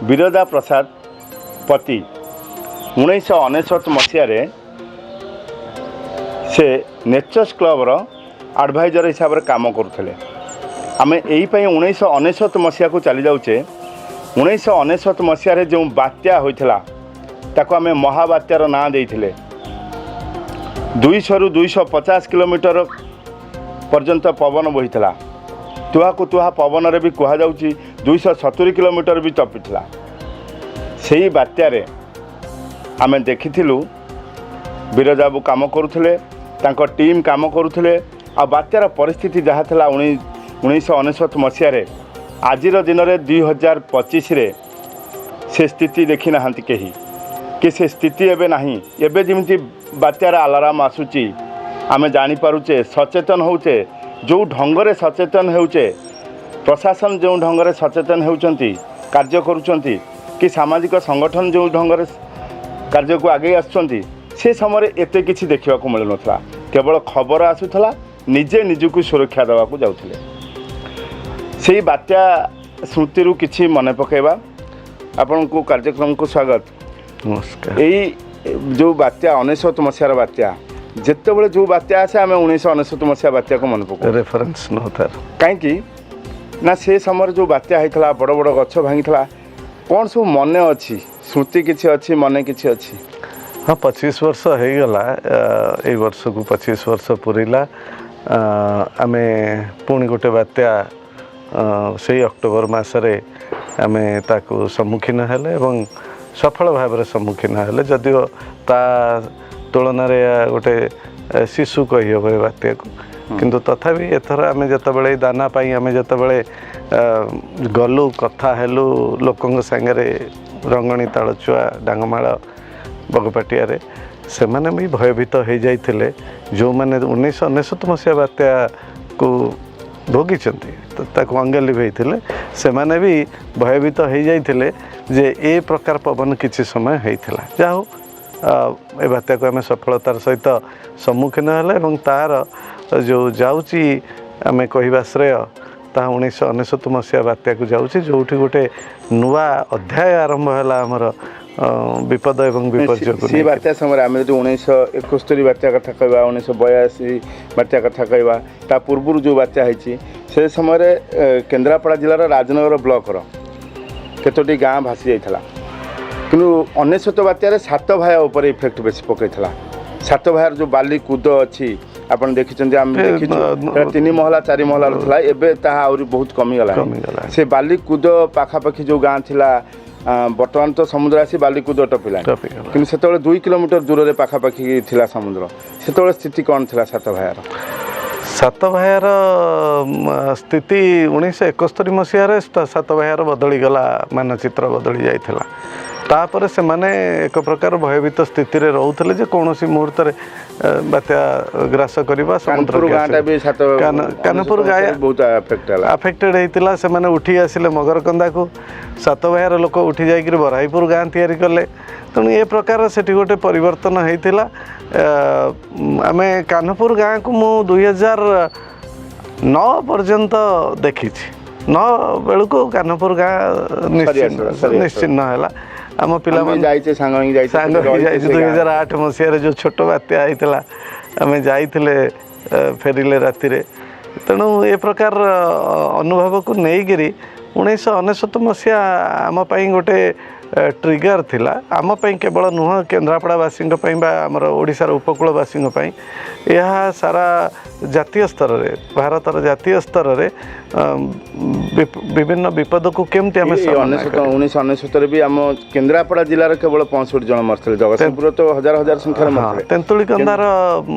ବିରଜା ପ୍ରସାଦ ପତି 1999 ମସିହାରେ ସେ natures କ୍ଲବ୍ର adviser ହିସାବରେ କାମ କରୁଥିଲେ। ଆମେ ଏଇପାଇଁ 1999 ମସିହାକୁ ଚାଲି ଯାଉଛେ। 1999 ମସିହାରେ ଯେଉଁ ବାତ୍ୟା ହୋଇଥିଲା, ତାକୁ ଆମେ ମହାବାତ୍ୟାର ନାଁ ଦେଇଥିଲେ। 200ରୁ 250 କିଲୋମିଟର ପର୍ଯ୍ୟନ୍ତ ପବନ ବହିଥିଲା। ତୁହାକୁ ତୁହା ପବନରେ ବି କୁହାଯାଉଛି 270 କିଲୋମିଟର ବି ଟପିଥିଲା। ସେଇ ବାତ୍ୟାରେ ଆମେ ଦେଖିଥିଲୁ, ବିରଜାବାବୁ କାମ କରୁଥିଲେ, ତାଙ୍କ ଟିମ୍ କାମ କରୁଥିଲେ। ଆଉ ବାତ୍ୟାର ପରିସ୍ଥିତି ଯାହା ଥିଲା 1999 ମସିହାରେ, ଆଜିର ଦିନରେ 2025ରେ ସେ ସ୍ଥିତି ଦେଖିନାହାନ୍ତି କେହି କି ସେ ସ୍ଥିତି ଏବେ ନାହିଁ। ଏବେ ଯେମିତି ବାତ୍ୟାର ଆଲାରାମ ଆସୁଛି, ଆମେ ଜାଣିପାରୁଛେ, ସଚେତନ ହେଉଛେ। ଯେଉଁ ଢଙ୍ଗରେ ସଚେତନ ହେଉଛେ, ପ୍ରଶାସନ ଯେଉଁ ଢଙ୍ଗରେ ସଚେତନ ହେଉଛନ୍ତି, କାର୍ଯ୍ୟ କରୁଛନ୍ତି କି ସାମାଜିକ ସଂଗଠନ ଯେଉଁ ଢଙ୍ଗରେ କାର୍ଯ୍ୟକୁ ଆଗେଇ ଆସୁଛନ୍ତି, ସେ ସମୟରେ ଏତେ କିଛି ଦେଖିବାକୁ ମିଳୁନଥିଲା। କେବଳ ଖବର ଆସୁଥିଲା, ନିଜେ ନିଜକୁ ସୁରକ୍ଷା ଦେବାକୁ ଯାଉଥିଲେ। ସେଇ ବାତ୍ୟା ସ୍ମୃତିରୁ କିଛି ମନେ ପକାଇବା। ଆପଣଙ୍କୁ କାର୍ଯ୍ୟକ୍ରମକୁ ସ୍ୱାଗତ। ନମସ୍କାର। ଏଇ ଯେଉଁ ବାତ୍ୟା, 99 ମସିହାର ବାତ୍ୟା, ଯେତେବେଳେ ଯେଉଁ ବାତ୍ୟା ଆସେ, ଆମେ 1999 ମସିହା ବାତ୍ୟାକୁ ମନେ ପକାଉ। ରେଫରେନ୍ସ ନଉ ତାର। କାହିଁକି ନା ସେ ସମୟରେ ଯେଉଁ ବାତ୍ୟା ହେଇଥିଲା, ବଡ଼ ବଡ଼ ଗଛ ଭାଙ୍ଗିଥିଲା। କ'ଣ ସବୁ ମନେ ଅଛି? ସ୍ମୃତି କିଛି ଅଛି, ମନେ କିଛି ଅଛି? ହଁ, 25 ବର୍ଷ ହେଇଗଲା। ଏଇ ବର୍ଷକୁ 25 ବର୍ଷ ପୁରିଲା। ଆମେ ପୁଣି ଗୋଟେ ବାତ୍ୟା ସେଇ ଅକ୍ଟୋବର ମାସରେ ଆମେ ତାକୁ ସମ୍ମୁଖୀନ ହେଲେ ଏବଂ ସଫଳ ଭାବରେ ସମ୍ମୁଖୀନ ହେଲେ। ଯଦିଓ ତା ତୁଳନାରେ ଏହା ଗୋଟେ ଶିଶୁ କହିହେବ ଏ ବାତ୍ୟାକୁ, କିନ୍ତୁ ତଥାପି ଏଥର ଆମେ ଯେତେବେଳେ ଏଇ ଦାନା ପାଇଁ ଆମେ ଯେତେବେଳେ ଗଲୁ, କଥା ହେଲୁ ଲୋକଙ୍କ ସାଙ୍ଗରେ, ରଙ୍ଗଣୀ, ତାଳଚୁଆ, ଡାଙ୍ଗମାଳ, ବଗପାଟିଆରେ, ସେମାନେ ବି ଭୟଭୀତ ହେଇଯାଇଥିଲେ। ଯେଉଁମାନେ 1999 ମସିହା ବାତ୍ୟାକୁ ଭୋଗିଛନ୍ତି, ତାକୁ ଅଙ୍ଗେ ଲିଭେଇଥିଲେ, ସେମାନେ ବି ଭୟଭୀତ ହେଇଯାଇଥିଲେ ଯେ ଏ ପ୍ରକାର ପବନ କିଛି ସମୟ ହେଇଥିଲା। ଯାହା ହଉ, ଏ ବାତ୍ୟାକୁ ଆମେ ସଫଳତାର ସହିତ ସମ୍ମୁଖୀନ ହେଲେ ଏବଂ ତାର ଯେଉଁ ଯାଉଛି, ଆମେ କହିବା ଶ୍ରେୟ ତାହା 1999 ମସିହା ବାତ୍ୟାକୁ ଯାଉଛି, ଯେଉଁଠି ଗୋଟେ ନୂଆ ଅଧ୍ୟାୟ ଆରମ୍ଭ ହେଲା ଆମର ବିପଦ ଏବଂ ବିପର୍ଯ୍ୟୟକୁ ସେ ନେଇକି। ବାତ୍ୟା ସମୟରେ ଆମେ ଯଦି 1971 ବାତ୍ୟା କଥା କହିବା, 1982 ବାତ୍ୟା କଥା କହିବା, ତା ପୂର୍ବରୁ ଯେଉଁ ବାତ୍ୟା ହେଇଛି, ସେ ସମୟରେ କେନ୍ଦ୍ରାପଡ଼ା ଜିଲ୍ଲାର ରାଜନଗର ବ୍ଲକର କେତୋଟି ଗାଁ ଭାସି ଯାଇଥିଲା। କିନ୍ତୁ 99 ବାତ୍ୟାରେ ସାତଭାୟା ଉପରେ ଇଫେକ୍ଟ ବେଶୀ ପକାଇଥିଲା। ସାତଭାୟାର ଯେଉଁ ବାଲି କୁଦ ଅଛି, ଆପଣ ଦେଖିଛନ୍ତି, ଆମେ ଦେଖିଛୁ, ସେଟା ତିନି ମହଲା ଚାରି ମହଲାର ଥିଲା। ଏବେ ତାହା ଆହୁରି ବହୁତ କମିଗଲାଣି। କମିଗଲାଣି। ସେ ବାଲିକୁଦ ପାଖାପାଖି ଯେଉଁ ଗାଁ ଥିଲା, ବର୍ତ୍ତମାନ ତ ସମୁଦ୍ର ଆସି ବାଲିକୁଦ ଟପିଲାଣି। ଟପିଗଲା। କିନ୍ତୁ ସେତେବେଳେ 2 କିଲୋମିଟର ଦୂରରେ ପାଖାପାଖି ଥିଲା ସମୁଦ୍ର। ସେତେବେଳେ ସ୍ଥିତି କ'ଣ ଥିଲା ସାତଭାୟାର? ସାତଭାୟାର ସ୍ଥିତି 1971 ମସିହାରେ ସାତଭାୟାର ବଦଳିଗଲା, ମାନଚିତ୍ର ବଦଳି ଯାଇଥିଲା। ତାପରେ ସେମାନେ ଏକ ପ୍ରକାର ଭୟଭୀତ ସ୍ଥିତିରେ ରହୁଥିଲେ ଯେ କୌଣସି ମୁହୂର୍ତ୍ତରେ ବାତ୍ୟା ଗ୍ରାସ କରିବା, ସମୁଦ୍ର କାନପୁର ଗାଁଟା ବି ସାତ କାନପୁର ଗାଁ ବହୁତ ଆଫେକ୍ଟ ହେଲା। ଆଫେକ୍ଟେଡ୍ ହେଇଥିଲା। ସେମାନେ ଉଠି ଆସିଲେ ମଗରକନ୍ଦାକୁ। ସାତଭାୟାର ଲୋକ ଉଠି ଯାଇକରି ବରାହୀପୁର ଗାଁ ତିଆରି କଲେ। ତେଣୁ ଏ ପ୍ରକାର ସେଠି ଗୋଟେ ପରିବର୍ତ୍ତନ ହେଇଥିଲା। ଆମେ କାନପୁର ଗାଁକୁ ମୁଁ 2009 ପର୍ଯ୍ୟନ୍ତ ଦେଖିଛି। 9 ବେଳକୁ କାନପୁର ଗାଁ ନିଶ୍ଚିହ୍ନ ଆସିଲା, ସରି ଆସିଲା। ନିଶ୍ଚିହ୍ନ ହେଲା। ଆମ ଆମେ ପିଲାମାନେ ଯାଇଛେ, ସାଙ୍ଗ ହେଇକି ଯାଇଛେ। ସାଙ୍ଗ ସେଠି ହେଇ ରହିଛେ ଯାଇଛୁ। ସେ ଦୁଇ ଗାଁରେ। ହଜାର ଆଠ ମସିହାରେ ଯେଉଁ ଛୋଟ ବାତ୍ୟା ହେଇଥିଲା, ଆମେ ଯାଇଥିଲେ, ଫେରିଲେ ରାତିରେ। ତେଣୁ ଏ ପ୍ରକାର ଅନୁଭବକୁ ନେଇକରି 1999 ମସିହା ଆମ ପାଇଁ ଗୋଟେ ଟ୍ରିଗର ଥିଲା। ଆମ ପାଇଁ କେବଳ ନୁହଁ, କେନ୍ଦ୍ରାପଡ଼ାବାସୀଙ୍କ ପାଇଁ ବା ଆମର ଓଡ଼ିଶାର ଉପକୂଳବାସୀଙ୍କ ପାଇଁ, ଏହା ସାରା ଜାତୀୟ ସ୍ତରରେ, ଭାରତର ଜାତୀୟ ସ୍ତରରେ ବିଭିନ୍ନ ବିପଦକୁ କେମିତି ଆମେ ଏଇ ସାମ୍ନା 99 କରିବା। 1999ରେ ବି ଆମ କେନ୍ଦ୍ରାପଡ଼ା ଜିଲ୍ଲାର କେବଳ 65 ଜଣ ମରିଥିଲେ। ଜଗତସିଂହପୁର ତ ହଜାର ହଜାର ସଂଖ୍ୟାରେ ମରିଥିଲେ। ତେନ୍ତୁଳିକନ୍ଦାର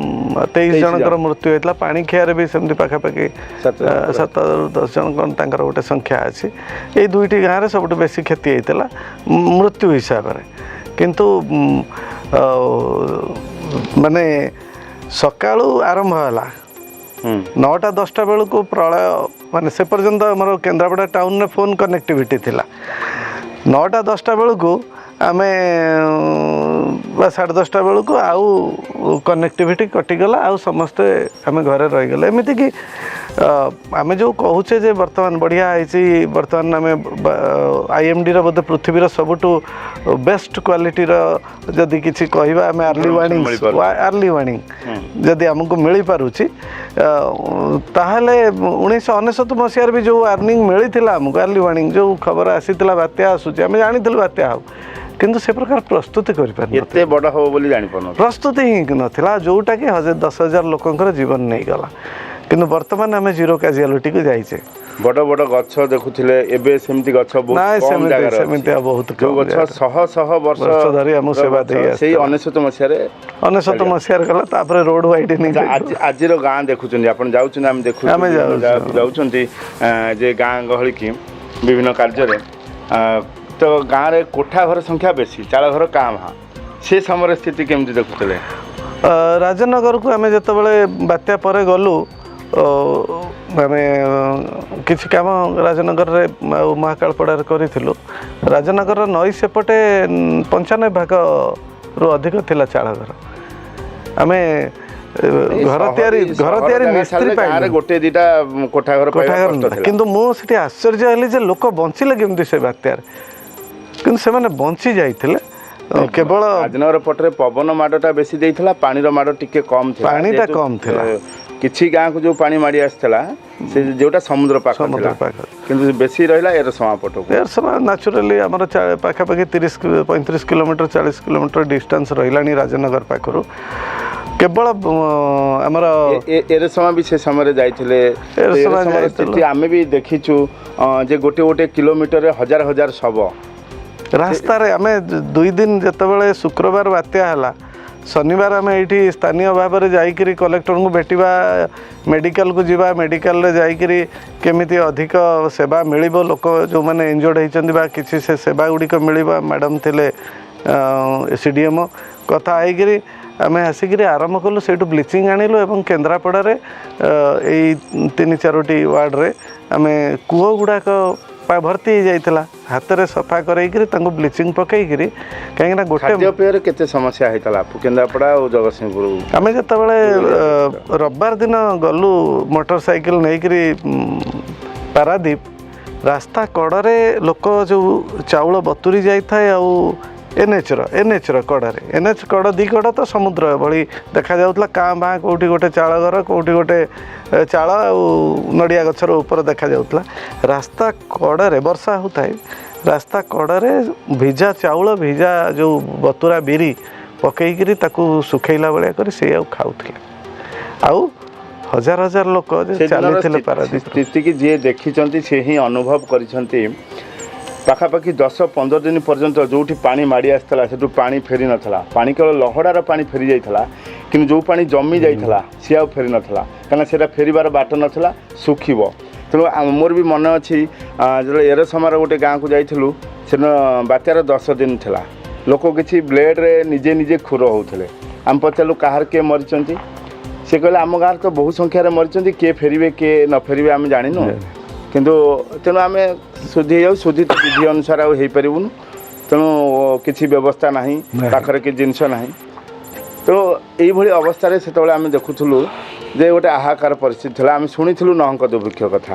23 23 ଜଣଙ୍କର ଜଣ। ମୃତ୍ୟୁ ହେଇଥିଲା। ପାଣିଖିଆରେ ବି ସେମିତି ପାଖାପାଖି 7 ଜଣ। 7ରୁ 10 ଜଣ କ'ଣ ତାଙ୍କର ଗୋଟେ ସଂଖ୍ୟା ଅଛି। ଏଇ ଦୁଇଟି ଗାଁରେ ସବୁଠୁ ବେଶୀ କ୍ଷତି ହେଇଥିଲା ମୃତ୍ୟୁ ହିସାବରେ। କିନ୍ତୁ ମାନେ ସକାଳୁ ଆରମ୍ଭ ହେଲା, 9ଟା 10ଟା ବେଳକୁ ପ୍ରଳୟ। ମାନେ ସେ ପର୍ଯ୍ୟନ୍ତ ଆମର କେନ୍ଦ୍ରାପଡ଼ା ଟାଉନରେ ଫୋନ୍ କନେକ୍ଟିଭିଟି ଥିଲା। 9ଟା 10ଟା ବେଳକୁ ଆମେ ବା 10:30 ବେଳକୁ ଆଉ କନେକ୍ଟିଭିଟି କଟିଗଲା, ଆଉ ସମସ୍ତେ ଆମେ ଘରେ ରହିଗଲେ। ଏମିତିକି ଆମେ ଯେଉଁ କହୁଛେ ଯେ ବର୍ତ୍ତମାନ ବଢ଼ିଆ ହେଇଛି, ବର୍ତ୍ତମାନ ଆମେ ଆଇଏମ୍ଡିର ବୋଧେ ପୃଥିବୀର ସବୁଠୁ ବେଷ୍ଟ କ୍ୱାଲିଟିର ଯଦି କିଛି କହିବା ଆମେ ଆର୍ଲି ୱାର୍ଣ୍ଣିଂ, ମିଳିପାରୁଛି। ଆର୍ଲି ୱାର୍ଣ୍ଣିଂ ଯଦି ଆମକୁ ମିଳିପାରୁଛି, ତାହେଲେ 1999 ମସିହାରେ ବି ଯେଉଁ ୱାର୍ଣ୍ଣିଂ ମିଳିଥିଲା ଆମକୁ, ଆର୍ଲି ୱାର୍ଣ୍ଣିଂ ଯେଉଁ ଖବର ଆସିଥିଲା ବାତ୍ୟା ଆସୁଛି, ଆମେ ଜାଣିଥିଲୁ ବାତ୍ୟା ହେବ, କିନ୍ତୁ ସେ ପ୍ରକାର ପ୍ରସ୍ତୁତି କରିପାରିନଥିଲୁ। ଏତେ ବଡ଼ ହବ ବୋଲି ଜାଣିପାରୁନଥିଲେ। ପ୍ରସ୍ତୁତି ହିଁ ନଥିଲା, ଯେଉଁଟାକି 10,000 ଲୋକଙ୍କର ଜୀବନ ନେଇଗଲା। କିନ୍ତୁ ବର୍ତ୍ତମାନ ଆମେ ଜିରୋ କାଜୁଆଲିଟିକୁ ଯାଇଛେ। ବଡ଼ ବଡ଼ ଗଛ ଦେଖୁଥିଲେ, ଏବେ ସେମିତି ଗଛ ବହୁତ ନାଇଁ, କମ ସେମିତି ଜାଗାରେ ଅଛି। ସେମିତି ଆଉ ବହୁତ ଯୋଉ କମ ଗଛ ଜାଗାରେ। ଶହ ଶହ ବର୍ଷ ବର୍ଷ ଧରି ଆମକୁ ର ସେବା ଗଛ, ଦେଇ ସେଇ ଆସିଥିଲା। 99 ମସିହାରେ 99 ମସିହାରେ ଗଲା, ତାପରେ ରୋଡ ୱାଇଡେନିଂ। ଆଜିର ଗାଁ ଦେଖୁଛନ୍ତି ଆପଣ, ଯାଉଛନ୍ତି, ଆମେ ଦେଖୁଛୁ, ଆମେ ବିଭିନ୍ନ ଯାଉଛୁ। ଜାଗାକୁ ଯାଉଛନ୍ତି ଯେ ଗାଁ ଗହଳିକି ବିଭିନ୍ନ କାର୍ଯ୍ୟରେ, ତ ଗାଁରେ କୋଠା ଘର ସଂଖ୍ୟା ବେଶୀ, ଚାଳ ଘର କାଁ ଭାଁ। ସେ ସମୟରେ ସ୍ଥିତି କେମିତି ଦେଖୁଥିଲେ? ରାଜନଗରକୁ ଆମେ ଯେତେବେଳେ ବାତ୍ୟା ପରେ ଗଲୁ, ଆମେ କିଛି କାମ ରାଜନଗରରେ ଆଉ ମହାକାଳପଡ଼ାରେ କରିଥିଲୁ। ରାଜନଗରର ନଈ ସେପଟେ 95 ଭାଗରୁ ଅଧିକ ଥିଲା ଚାଳ ଘର। ଆମେ ଘର ତିଆରି ଘର ସହର ତିଆରି ଜାଗା ମିସ୍ତ୍ରୀ ଛାଡ଼ିଲେ ଗାଁରେ ପାଇଲୁ ଗୋଟେ ଦିଟା କୋଠା ଘର କୋଠା ପାଇବା ଘର କଷ୍ଟ ନଥିଲା। ଥିଲା। କିନ୍ତୁ ମୁଁ ସେଠି ଆଶ୍ଚର୍ଯ୍ୟ ହେଲି ଯେ ଲୋକ ବଞ୍ଚିଲେ କେମିତି ସେ ବାତ୍ୟାରେ, କିନ୍ତୁ ସେମାନେ ବଞ୍ଚି ଯାଇଥିଲେ କେବଳ ରାଜନଗର ପଟରେ ପବନ ମାଡ଼ଟା ବେଶୀ ଦେଇଥିଲା, ପାଣିର ମାଡ଼ ଟିକେ କମ୍ ଥିଲା। ପାଣିଟା ଯେହେତୁ, କମ୍ ଥିଲା। କିଛି ଗାଁକୁ ଯୋଉ ପାଣି ମାଡ଼ି ଆସିଥିଲା, ସେ ଯୋଉଟା ସମୁଦ୍ର ପାଖ ସମୁଦ୍ର ଥିଲା, ପାଖ। କିନ୍ତୁ ବେଶୀ ରହିଲା ଏରସମା ପଟକୁ। ଏରସମା ନ୍ୟାଚୁରାଲି ଆମର ପାଖାପାଖି 30 35 କିଲୋମିଟର, 40 କିଲୋମିଟର ଡିଷ୍ଟାନ୍ସ ରହିଲାଣି ରାଜନଗର ପାଖରୁ। କେବଳ ଆମର ଏରସମା ବି ସେ ସମୟରେ ଯାଇଥିଲେ। ତ ଏରସମା ଏରସମାର ଯାଇଥିଲୁ। ସ୍ଥିତି ଆମେ ବି ଦେଖିଛୁ ଯେ ଗୋଟେ ଗୋଟେ କିଲୋମିଟରରେ ହଜାର ହଜାର ଶବ। ରାସ୍ତାରେ ଆମେ 2 ଦିନ, ଯେତେବେଳେ ଶୁକ୍ରବାର ବାତ୍ୟା ହେଲା, ଶନିବାର ଆମେ ଏଇଠି ସ୍ଥାନୀୟ ଭାବରେ ଯାଇକରି କଲେକ୍ଟରଙ୍କୁ ଭେଟିବା, ମେଡ଼ିକାଲକୁ ଯିବା, ମେଡ଼ିକାଲରେ ଯାଇକରି କେମିତି ଅଧିକ ସେବା ମିଳିବ, ଲୋକ ଯେଉଁମାନେ ଇଞ୍ଜର୍ଡ଼ ହେଇଛନ୍ତି ବା କିଛି ସେ ସେବା ଗୁଡ଼ିକ ମିଳିବ। ମ୍ୟାଡ଼ାମ୍ ଥିଲେ ସିଡ଼ିଏମ୍ଓ, କଥା ହେଇକିରି ଆମେ ଆସିକିରି ଆରମ୍ଭ କଲୁ। ସେଇଠୁ ବ୍ଲିଚିଂ ଆଣିଲୁ ଏବଂ କେନ୍ଦ୍ରାପଡ଼ାରେ ଏଇ ତିନି ଚାରୋଟି ୱାର୍ଡ଼ରେ ଆମେ କୂଅ ଗୁଡ଼ାକ ଭର୍ତ୍ତି ହେଇଯାଇଥିଲା, ହାତରେ ସଫା କରେଇକିରି ତାଙ୍କୁ ବ୍ଲିଚିଂ ପକେଇକିରି, କାହିଁକିନା ଗୋଟେ ଖାଦ୍ୟପେୟରେ କେତେ ସମସ୍ୟା ହେଇଥିଲା କେନ୍ଦ୍ରାପଡ଼ା ଆଉ ଜଗତସିଂହପୁର? ଆମେ ଯେତେବେଳେ ରବିବାର ଦିନ ଗଲୁ ମୋଟର ସାଇକେଲ ନେଇକିରି ପାରାଦୀପ, ରାସ୍ତା କଡ଼ରେ ଲୋକ ଯେଉଁ ଚାଉଳ ବତୁରି ଯାଇଥାଏ ଆଉ ଏନ୍ଏଚ୍ର କଡ଼ରେ, ଏନ୍ଏଚ୍ କଡ଼ ଦୁଇ କଡ଼ ତ ସମୁଦ୍ର ଭଳି ଦେଖାଯାଉଥିଲା। କାଁ ଭାଁ କେଉଁଠି ଗୋଟେ ଚାଳ ଘର, କେଉଁଠି ଗୋଟେ ଚାଳ ଆଉ ନଡ଼ିଆ ଗଛର ଉପରେ ଦେଖାଯାଉଥିଲା। ରାସ୍ତା କଡ଼ରେ ବର୍ଷା ହେଉଥାଏ, ରାସ୍ତା କଡ଼ରେ ଭିଜା ଚାଉଳ, ଭିଜା ଯେଉଁ ବତୁରା ବିରି ପକେଇକିରି ତାକୁ ଶୁଖେଇଲା ଭଳିଆ କରି ସେଇଆକୁ ଖାଉଥିଲେ। ଆଉ ହଜାର ହଜାର ଲୋକ ଯେ ସେଦିନର ଚାଲିଥିଲେ ପାରାଦୀପ। ସ୍ଥିତିକି ଯିଏ ଦେଖିଛନ୍ତି ସେ ହିଁ ଅନୁଭବ କରିଛନ୍ତି। ପାଖାପାଖି 10-15 ଦିନ ପର୍ଯ୍ୟନ୍ତ ଯେଉଁଠି ପାଣି ମାଡ଼ି ଆସିଥିଲା ସେଠୁ ପାଣି ଫେରି ନଥିଲା। ପାଣି କେବଳ ଲହଡ଼ାର ପାଣି ଫେରି ଯାଇଥିଲା, କିନ୍ତୁ ଯେଉଁ ପାଣି ଜମି ଯାଇଥିଲା ସିଏ ଆଉ ଫେରି ନଥିଲା, କାହିଁକିନା ସେଇଟା ଫେରିବାର ବାଟ ନଥିଲା, ଶୁଖିବ। ତେଣୁ ମୋର ବି ମନେ ଅଛି, ଯେତେବେଳେ ଏରସମାର ଗୋଟେ ଗାଁକୁ ଯାଇଥିଲୁ, ସେଦିନ ବାତ୍ୟାର 10 ଦିନ ଥିଲା। ଲୋକ କିଛି ବ୍ଲେଡ଼ରେ ନିଜେ ନିଜେ ଖୁର ହେଉଥିଲେ। ଆମେ ପଚାରିଲୁ କାହାର କିଏ ମରିଛନ୍ତି? ସେ କହିଲେ ଆମ ଗାଁରେ ତ ବହୁ ସଂଖ୍ୟାରେ ମରିଛନ୍ତି, କିଏ ଫେରିବେ କିଏ ନ ଫେରିବେ ଆମେ ଜାଣିନୁ। କିନ୍ତୁ ତେଣୁ ଆମେ ଶୁଦ୍ଧି ହେଇଯାଉ, ଶୁଦ୍ଧି ତ ବିଧି ଅନୁସାରେ ଆଉ ହେଇପାରିବୁନୁ, ତେଣୁ କିଛି ବ୍ୟବସ୍ଥା ନାହିଁ, ନାହିଁ। ପାଖରେ କିଛି ଜିନିଷ ନାହିଁ। ତେଣୁ ଏଇଭଳି ଅବସ୍ଥାରେ ସେତେବେଳେ ଆମେ ଦେଖୁଥିଲୁ ଯେ ଗୋଟେ ହାହାକାର ପରିସ୍ଥିତି ଥିଲା। ଆମେ ଶୁଣିଥିଲୁ ନହଙ୍କ ଦୁର୍ଭିକ୍ଷ କଥା,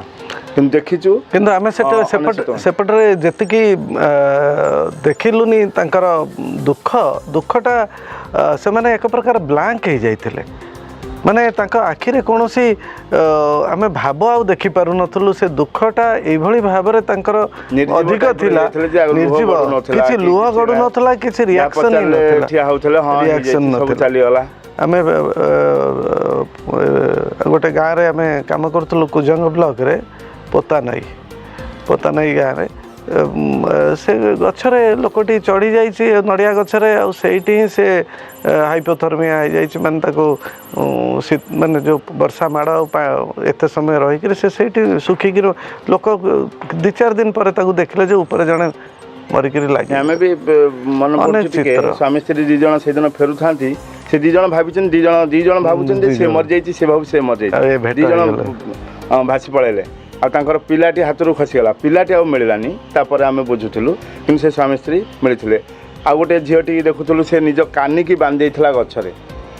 କିନ୍ତୁ ଦେଖିଛୁ। କିନ୍ତୁ ଆମେ ସେତେ ସେପଟ 99। ସେପଟରେ ଯେତିକି ଦେଖିଲୁନି ତାଙ୍କର ଦୁଃଖଟା, ସେମାନେ ଏକ ପ୍ରକାର ବ୍ଲାଙ୍କ ହେଇଯାଇଥିଲେ। ମାନେ ତାଙ୍କ ଆଖିରେ କୌଣସି ଆମେ ଭାବ ଆଉ ଦେଖିପାରୁନଥିଲୁ। ସେ ଦୁଃଖଟା ଏଇଭଳି ଭାବରେ ତାଙ୍କର ନିର୍ଜୀବ ଅଧିକ type ର ଥିଲା। ହେଇଯାଇଥିଲେ ଯେ ଆଉ ଲୁହ ନିର୍ଜୀବ, ଗଡୁନଥିଲା କିଛି କି ଲୁହ କିଛି ଗଡୁନଥିଲା, କିଛି ଯାହା ରିଆକ୍ସନ୍ ହିଁ ପଚାରିଲେ ନଥିଲା। ଠିଆ ହଉଥିଲେ, ହଁ ରିଆକ୍ସନ୍ ହେଇଯାଇଛି, ସବୁ ନଥିଲା। ଚାଲିଗଲା। ଆମେ ଗୋଟେ ଗାଁରେ ଆମେ କାମ କରୁଥିଲୁ କୁଜଙ୍ଗ ବ୍ଲକରେ, ପୋତାନାଇ ଗାଁରେ। ସେ ଗଛରେ ଲୋକଟି ଚଢ଼ି ଯାଇଛି ନଡ଼ିଆ ଗଛରେ, ଆଉ ସେଇଠି ହିଁ ସେ ହାଇପୋଥର୍ମିଆ ହେଇଯାଇଛି। ମାନେ ତାକୁ ମାନେ ଯେଉଁ ବର୍ଷା ମାଡ଼ ଆଉ ଏତେ ସମୟ ରହିକିରି ସେ ସେଇଠି ଶୁଖିକିରି, ଲୋକ 2-4 ଦିନ ପରେ ତାକୁ ଦେଖିଲେ ଯେ ଉପରେ ଜଣେ ମରିକିରି ଲାଗି। ଆମେ ବି ମନେ ଅନେକ ପଡୁଛି ଟିକେ, ଚିତ୍ର। ସ୍ୱାମୀ ସ୍ତ୍ରୀ ଦି ଜଣ ସେଇଦିନ ଫେରୁଥାନ୍ତି। ସେ ଦି ଜଣ ଭାବିଛନ୍ତି, ଦି ଜଣ ଭାବୁଛନ୍ତି ଦି ସେ ଜଣ। ମରିଯାଇଛି, ସେ ଭାବୁ ସେ ଆଉ ଏ ମରିଯାଇଛି। ଭେଟ ଦି ଜଣ ହେଇଗଲେ। ଭାସି ପଳେଇଲେ ଆଉ ତାଙ୍କର ପିଲାଟି ହାତରୁ ଖସିଗଲା, ପିଲାଟି ଆଉ ମିଳିଲାନି। ତାପରେ ଆମେ ବୁଝୁଥିଲୁ, କିନ୍ତୁ ସେ ସ୍ୱାମୀ ସ୍ତ୍ରୀ ମିଳିଥିଲେ। ଆଉ ଗୋଟେ ଝିଅଟି ଦେଖୁଥିଲୁ, ସେ ନିଜ କାନିକି ବାନ୍ଧି ଦେଇଥିଲା ଗଛରେ,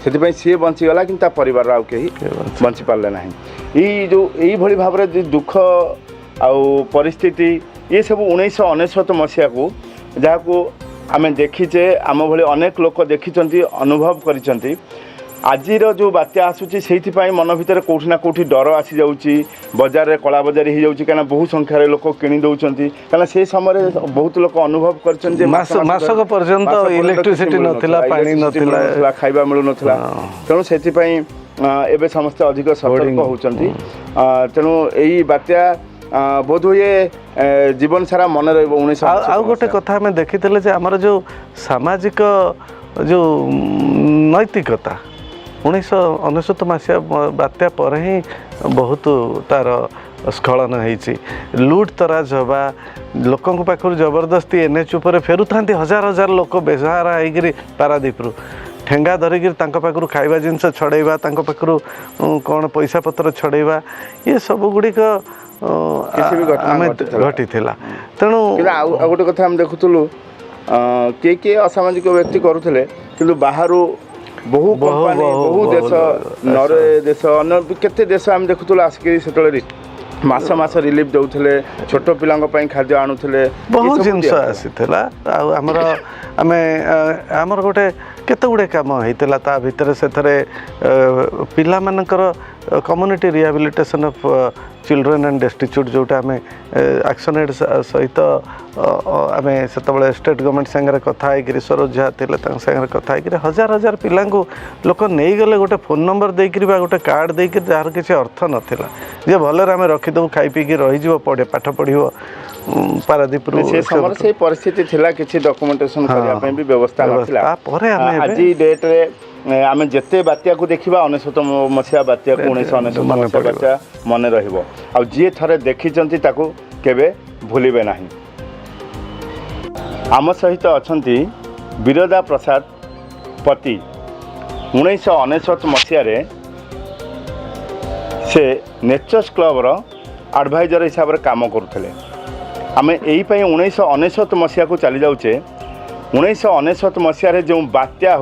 ସେଥିପାଇଁ ସିଏ ବଞ୍ଚିଗଲା, କିନ୍ତୁ ତା ପରିବାରର ଆଉ କେହି ବଞ୍ଚି ପାରିଲେ ନାହିଁ। ଏଇ ଯେଉଁ ଏଇଭଳି ଭାବରେ ଯେଉଁ ଦୁଃଖ ଆଉ ପରିସ୍ଥିତି, ଏସବୁ 1999 ମସିହାକୁ ଯାହାକୁ ଆମେ ଦେଖିଛେ, ଆମ ଭଳି ଅନେକ ଲୋକ ଦେଖିଛନ୍ତି, ଅନୁଭବ କରିଛନ୍ତି। ଆଜିର ଯେଉଁ ବାତ୍ୟା ଆସୁଛି, ସେଇଥିପାଇଁ ମନ ଭିତରେ କେଉଁଠି ନା କେଉଁଠି ଡର ଆସିଯାଉଛି। ବଜାରରେ କଳାବଜାରୀ ହେଇଯାଉଛି, କାହିଁକିନା ବହୁ ସଂଖ୍ୟାରେ ଲୋକ କିଣି ଦେଉଛନ୍ତି, କାହିଁକିନା ସେ ସମୟରେ ବହୁତ ଲୋକ ଅନୁଭବ କରିଛନ୍ତି ଯେ ମାସକ ପର୍ଯ୍ୟନ୍ତ ମାସ electricity କିଛି ନଥିଲା, ପାଣି electricity ନଥିଲା। ମିଳୁନଥିଲା, ଖାଇବା ମିଳୁନଥିଲା। ତେଣୁ ସେଥିପାଇଁ ଏବେ ସମସ୍ତେ ଅଧିକ ସତର୍କ Hoarding। ହେଉଛନ୍ତି। ତେଣୁ ଏଇ ବାତ୍ୟା ବୋଧହୁଏ ଜୀବନ ସାରା ମନେ ରହିବ 19 ଆଉ ଗୋଟେ କଥା ଆମେ ଦେଖିଥିଲେ ଯେ ଆମର ଯେଉଁ ସାମାଜିକ ଯେଉଁ ନୈତିକତା, 1999 ମସିହା ବାତ୍ୟା ପରେ ହିଁ ବହୁତ ତାର ସ୍ଖଳନ ହେଇଛି। ଲୁଟ୍ ତରାଜ ହେବା, ଲୋକଙ୍କ ପାଖରୁ ଜବରଦସ୍ତି, ଏନ୍ଏଚ୍ ଉପରେ ଫେରୁଥାନ୍ତି ହଜାର ହଜାର ଲୋକ ବେସାହାରା ହେଇକିରି ପାରାଦ୍ୱୀପରୁ, ଠେଙ୍ଗା ଧରିକିରି ତାଙ୍କ ପାଖରୁ ଖାଇବା ଜିନିଷ ଛଡ଼େଇବା, ତାଙ୍କ ପାଖରୁ କ'ଣ ପଇସା ପତ୍ର ଛଡ଼େଇବା, ଏ ସବୁ ଗୁଡ଼ିକ କିଛି ବି ଘଟଣା ଆମେ ଘଟିଥିଲା। ଘଟିଥିଲା। ତେଣୁ କିନ୍ତୁ ଆଉ ଗୋଟେ କଥା ଆମେ ଦେଖୁଥିଲୁ, କିଏ କିଏ ଅସାମାଜିକ ବ୍ୟକ୍ତି କରୁଥିଲେ, କିନ୍ତୁ ବାହାରୁ ବହୁ କମ୍ପାନୀ, ବହୁ ଦେଶ, ନରୱେ ଦେଶ, ଅନ୍ୟ ବି କେତେ ଦେଶ ଆମେ ଦେଖୁଥିଲୁ ଆସିକି ସେତେବେଳେ ମାସ ମାସ ରିଲିଫ୍ ଦେଉଥିଲେ, ଛୋଟ ପିଲାଙ୍କ ପାଇଁ ଖାଦ୍ୟ ଆଣୁଥିଲେ, ବହୁ ଏସବୁ ଜିନିଷ ଦିଆଯାଉଥିଲା। ଆସିଥିଲା। ଆଉ ଆମର ଆମେ ଆମର ଗୋଟେ କେତେ ଗୁଡ଼ିଏ କାମ ହେଇଥିଲା ତା ଭିତରେ। ସେଥିରେ ପିଲାମାନଙ୍କର community rehabilitation of children and destitute, ଯେଉଁଟା ଆମେ ଆକ୍ସନ୍ ଏଡ୍ ସହିତ ଆମେ ସେତେବେଳେ ଷ୍ଟେଟ୍ ଗଭର୍ଣ୍ଣମେଣ୍ଟ ସାଙ୍ଗରେ କଥା ହେଇକିରି, ସରୋଜ ଝା ଥିଲେ, ତାଙ୍କ ସାଙ୍ଗରେ କଥା ହେଇକିରି ହଜାର ହଜାର ପିଲାଙ୍କୁ ଲୋକ ନେଇଗଲେ ଗୋଟେ ଫୋନ୍ ନମ୍ବର ଦେଇକିରି ବା ଗୋଟେ କାର୍ଡ଼ ଦେଇକିରି, ଯାହାର କିଛି ଅର୍ଥ ନଥିଲା, ଯେ ଭଲରେ ଆମେ ରଖିଦେବୁ, ଖାଇ ପିଇକି ରହିଯିବ, ପଢ଼େ, ପାଠ ପଢ଼ିବ ପାରାଦୀପରୁ। ସେ ସମୟରେ ସେଇ ପରିସ୍ଥିତି ଥିଲା, କିଛି ଡକୁମେଣ୍ଟେସନ କରିବା ପାଇଁ ବି ବ୍ୟବସ୍ଥା ନଥିଲା। ତାପରେ ଆମେ ଏବେ ଆଜି ଡେଟ୍ରେ ଆମେ ଯେତେ ବାତ୍ୟାକୁ ଦେଖିବା, 99 ମସିହା ବାତ୍ୟାକୁ, 1999 ମନେ ମସିହା ପଡ଼ିବ। ବାତ୍ୟା ମନେ ରହିବ। ଆଉ ଯିଏ ଥରେ ଦେଖିଛନ୍ତି ତାକୁ କେବେ ଭୁଲିବେ ନାହିଁ। ଆମ ସହିତ ଅଛନ୍ତି ବିରଦା ପ୍ରସାଦ ପତି। 1999 ମସିହାରେ ସେ ନେଚର୍ସ କ୍ଲବର ଆଡ଼ଭାଇଜର ହିସାବରେ କାମ କରୁଥିଲେ। ଆମେ ଏଇପାଇଁ 1999 ମସିହାକୁ ଚାଲି ଯାଉଛେ। 1999 ମସିହାରେ ଯେଉଁ ବାତ୍ୟା ହୋଇ